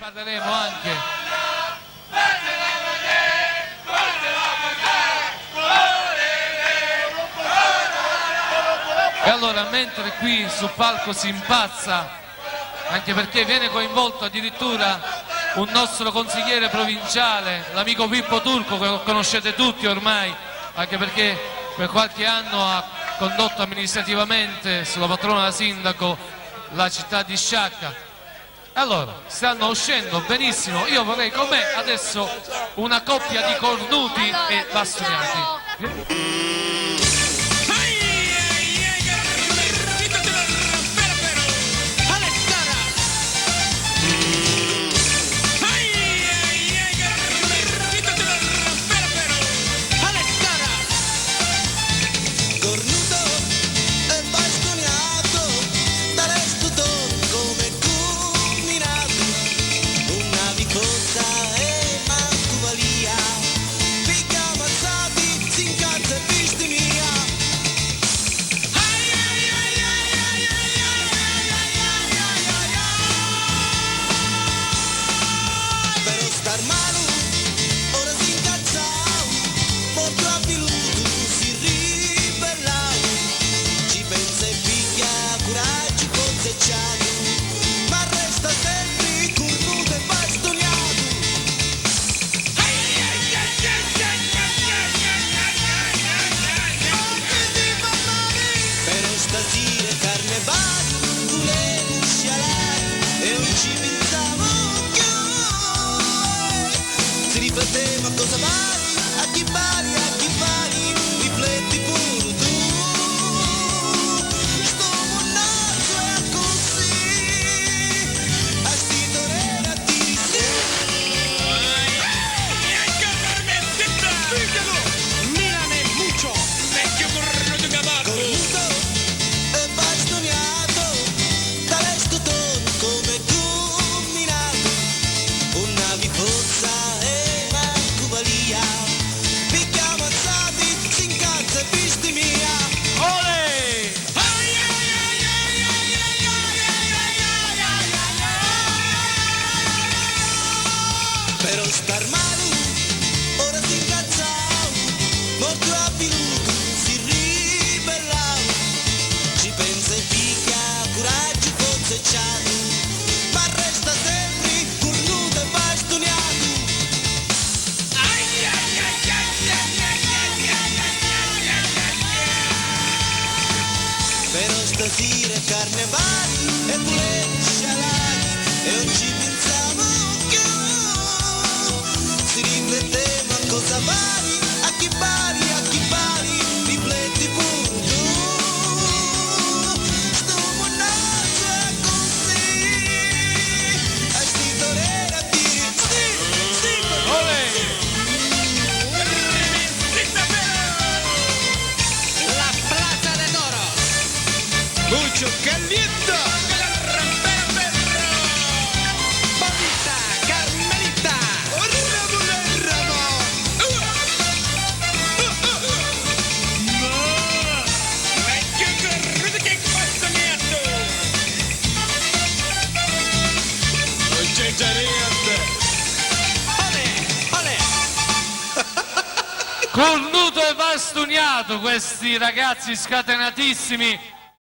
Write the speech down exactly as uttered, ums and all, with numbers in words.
Parleremo anche. E allora, mentre qui sul palco si impazza, anche perché viene coinvolto addirittura un nostro consigliere provinciale, l'amico Pippo Turco, che lo conoscete tutti ormai, anche perché per qualche anno ha condotto amministrativamente, sulla patrona da sindaco, la città di Sciacca. Allora, stanno uscendo benissimo. Io vorrei con me adesso una coppia di cornuti e bastonati. Cornuto e bastuniato, da restu tonu come cuminatu, un'avi cosa e mancu valia, pigghia mazzati, si incazza e bistimia. Però st'armalu ora si incazzau, mortu avvilutu si ribellau, ci pensa e pigghia curaggiu, forza e ciatu, ma resta sempri curnutu e bastuniatu. Però stasira è carnevali, vulemu scialari e 'un ci pinsamu cchiù. Si riflettemu a cosa vari, a chi vari, a chi vari, rifletti puru tu. Stu munnazzu è accussì, a sti torera tiri su. Cornuto e bastuniato, da restu tonu come cuminatu, un'avi forza e mancu valia, pigghia mazzati, si incazza e bistimia. Olè! Però st'armalu ora si incazzau, mortu avvilutu si ribellau, ci pensa e pigghia curaggiu, forza e ciatu, ma resta sempri curnutu e bastuniatu. Però stasira è carnevali e vulemu scialari e 'un ci pinsamu cchiù. Si riflettemu a cosa vari, a chi vari, a chi vari, rifletti puru tu. Stu munnazzu è accussì, a sti torera tiri, sì, sì, olè! La Plaza de Toros. Mucho caliente. Bonita Carmelita. Orina mulerra, mo. Ma megghiu cornutu che bastuniatu. Non c'è già niente. Olè, olè. Cornuto e bastuniato, questi ragazzi scatenatissimi.